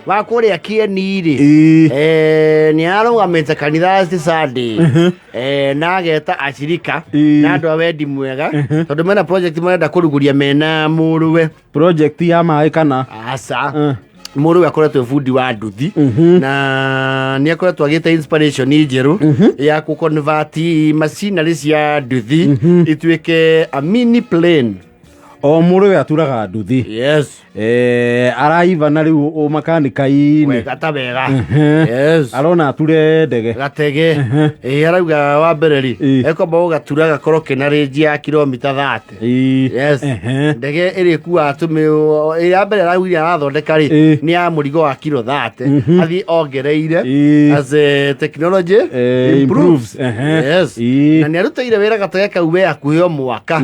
Wa kũrĩa kĩeni rĩ, nĩ arũgamĩte kanitha ati Sunday, na ageta acirika na andũ a wendi mwega, tondũ mena project marenda kũrugũria mena mũrũwe. Project ya maĩ kana? Aca. Mũrũwe akoretwo e bundi wa nduthi na nĩ akoretwo agĩte inspiration njerũ ya kũ convert machinery cia nduthi ituĩke a mini plane. O mũrũwe aturaga nduthi? Yes. Araiva na rĩu ũmakanika-inĩ. Wega ta wega, yes. Arona ature ndege. Gatege ĩ arauga wa mbere rĩ, ekwamba gũgatura gakorwo kena range ya kilomita 30. Yes. Ndege ĩrĩkuaga tũmĩ ĩrĩa mbere araugire arathondeka rĩ, nĩ ya mũrigo wa kilo 30, athiĩ ongereire as a technology improves. Improves. Ehe. Yes. Na nĩ arutĩire wĩra gatege kau we hakuhĩ o mwaka.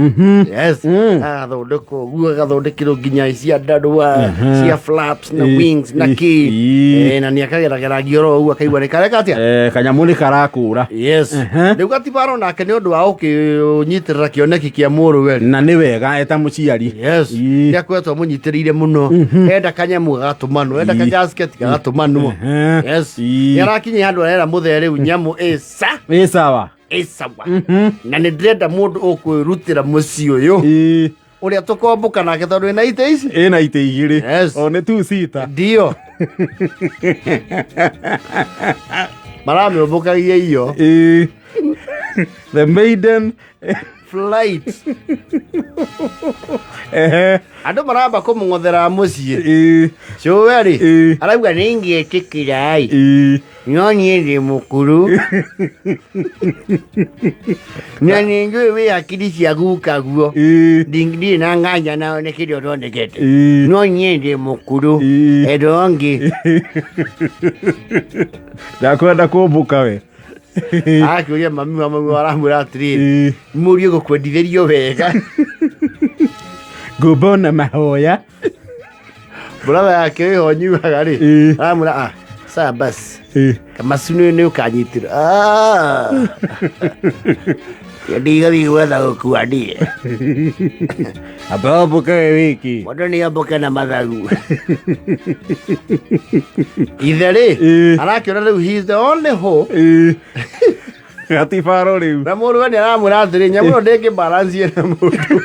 Yes. Agathondeka ũguo, agathondekerwo nginya cia ndarũa cia flaps na wings na kĩ. Na nĩ akagerageragia oro ũguo akaigua nĩ kareka atĩa. Kanyamũ nĩ karakũra. Yes. Rĩu gatibaro nake nĩ ũndũ wa gũkĩnyitĩrĩra kĩoneki kĩa mũrũwe rĩ, Na nĩ wega eta mũciari. Yes, nĩ akoretwo amũnyitĩrĩire mũno. Enda kanyamũ gagatũmanwo, enda kajasketi gagatũmanwo. Yes. Nĩ arakinyia handũ arera mũthee rĩu nyamũ ĩsa Ĩ sawa. Ĩ sawa, na nĩ ndĩrenda mũndũ ũkwĩrutĩra mũciĩ ũyũ ũrĩa tũkombũka nake tondũ ĩna itĩ ici. Ĩna itĩ igĩrĩ. Yes. O nĩ two seater. Ndio maramĩũmbũkagia iyo. The maiden flight. Andũ maramba kũmũng'othera mũciĩ. Cũwe rĩ, arauga nĩ ingĩtĩkĩra ĩ, no niĩ ndĩ mũkũrũ na nĩ njũĩ wĩ hakiri cia gukaguo. Ndirĩ na nganja nao nĩ kĩrĩa ũthondekete, no niĩ ndĩ mũkũrũ. Endo ũngĩ. Ndakwenda kũmbũka we. Akĩũria mami wa mami aramwĩra atĩrĩrĩ, mũriũ gũkwendithĩrio wega. Ngũmba na mahoya. Brother yake ĩho nyuaga rĩ, aramwĩra, "Ah, sawa basi." Kamacu nĩ ũkanyitĩra. Ah. Ndigathiĩ gwetha gũkua niĩ. Amba ũmbũke we wiki. Mũndũ nĩ ambũke na mathagu. Ithe rĩ, arakĩona rĩu he is the only hope. Gatibaro rĩu. Na mũrũwe nĩ aramwĩra atĩrĩ, nyamũ ĩyo ndĩngĩ balance na mũndũ.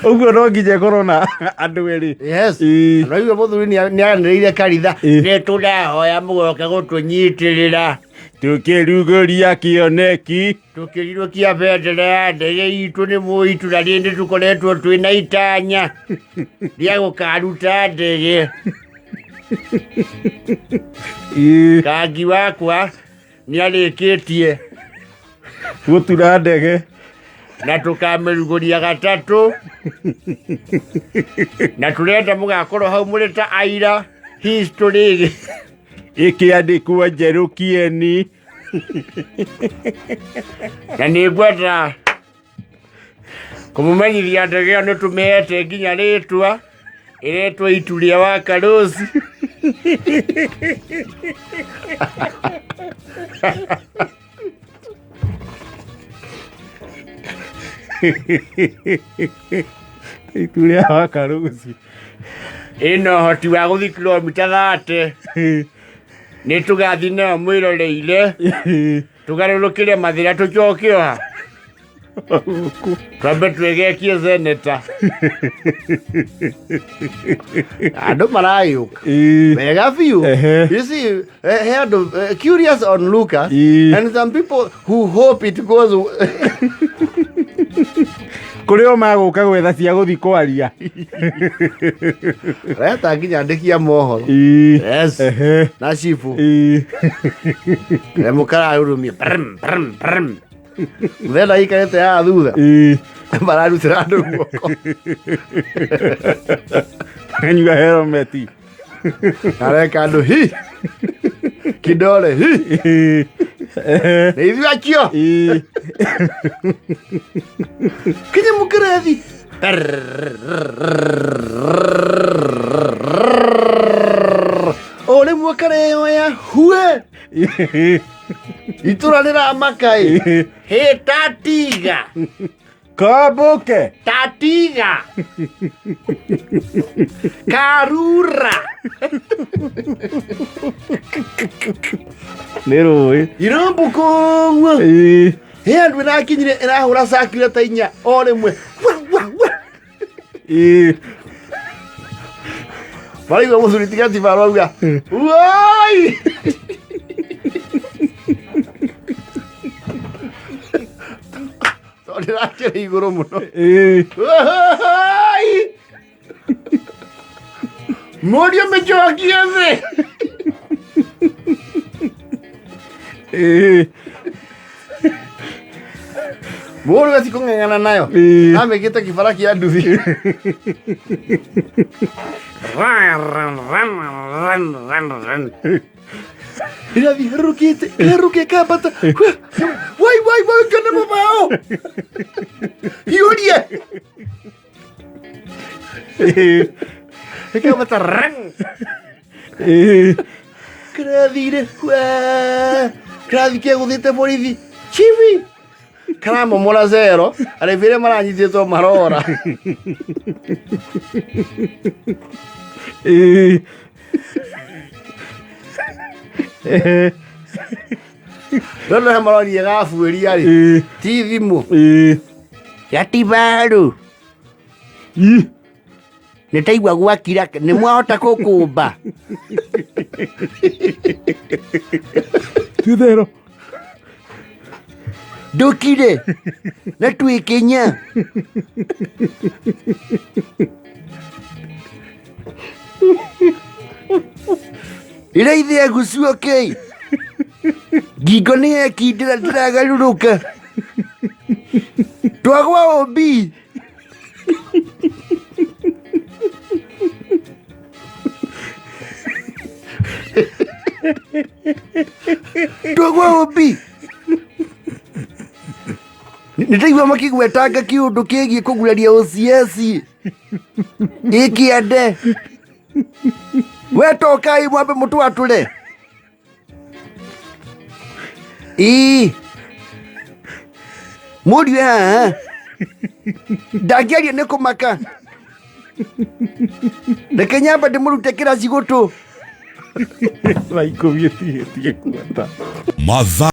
Ũguo no nginya ĩkorwo na andũ erĩ. Yes. Na ũguo mũthuri nĩ anĩrĩire kanitha, nĩ tũrahoya mũgoke gũtũnyitĩrĩra tũkĩrugũria kĩoneki. Tũkĩrirũkia bendera ya ndege itũ nĩ mũitu, na rĩndĩ tũkoretwo twĩna itanya rĩa gũkaruta ndege. Kangi wakwa nĩ arĩkĩtie gũtura ndege. Na tũkamĩrugũria gatatũ, na tũrenda mũgakorwo hau mũrĩ ta aira history ĩkĩandĩkwo njerũ kĩeni. Na nĩ ngwenda kũmũmenyithia ndege ĩyo nĩ tũmĩhete nginya rĩtwa, ĩretwo Itu rĩa Wakarũci. Itu rĩa Wakarũci. Ĩna ũhoti wa gũthiĩ kilomita 30. Nĩ tũgathiĩ nayo mwĩroreire, tũgarũrũkĩre mathĩra, tũcoke oha twambe twĩgekie seneta. Andũ maragĩũka wega biũ. You see, he andũ curious onlookers and some people who hope it goes. Kũrĩ o magũka gwetha cia gũthi kwaria. Reta nginya andĩki a mohoro. Yes. Na cibu mũkararurumia brm, brm, brm. Mũthenya ikarĩte haha thutha mararutĩra andũ guoko. Anyua helmeti. Areka andũ hi kidole hi. Nĩ ithuĩ acio kinya mũkĩrethi. O rĩmwe kareyoya hue itũra rĩramaka ĩ hĩtatiga. Kambuke. Tatiga. Karura. Nĩ rũĩ. Irambũka ũguo. Ĩĩ. He andũ ĩrakinyire ĩrahũra cakira ta inya o rĩmwe. Wa, wa, wa. Ĩĩ. Maraigua mũthuri tiga tiba arauga. Woi! Tondũ ĩrakĩrĩ igũrũ mũno. Ĩĩ. Woi! Mũriũ mĩcokie thĩ. Ĩĩ. Mũriũ atikũng'eng'ana nayo. Ĩĩ. Amĩkĩte kĩbara kĩa nduthi. Ĩrathiĩ herũkĩte, herũke ĩkambata. Wai wai wai ngene mũbaũ. Hiũrie. Ĩĩ. Ĩkambata rang. Ĩĩ. Kĩrathire. Wee. Kĩrathi kĩgũthĩte borithi. Chibi. Karamomora zero. Arĩbi arĩa maranyitĩtwo marora. Ĩĩ. Ĩĩ. No no marorie gabuĩria rĩ. Ĩĩ. Ti thimũ. Ĩĩ. Gatibaru. Ĩ. Nĩ taigua gwakira nĩ mwahota kũkũmba. Ti-itherũ. Ndũkire. Na twĩkinya. Iraithia gucuoke. Ngingo nĩ yekindĩra ndĩragarũrũka. Twagwa ũmbi. Twagwa ũmbi. Nĩ ndaigua makĩgwetanga kĩũndũ kĩgiĩ kũguraria OCS. Ĩ kĩande. We tokai mwambe mũtwatũre. Ĩĩ. Mũriũ e haha. Ndangĩaria nĩ kũmaka. Reke nyambe ndĩmũrute kĩraci gũtũ. Thaa ikũmi ĩtigĩtie kuota. Mathaa.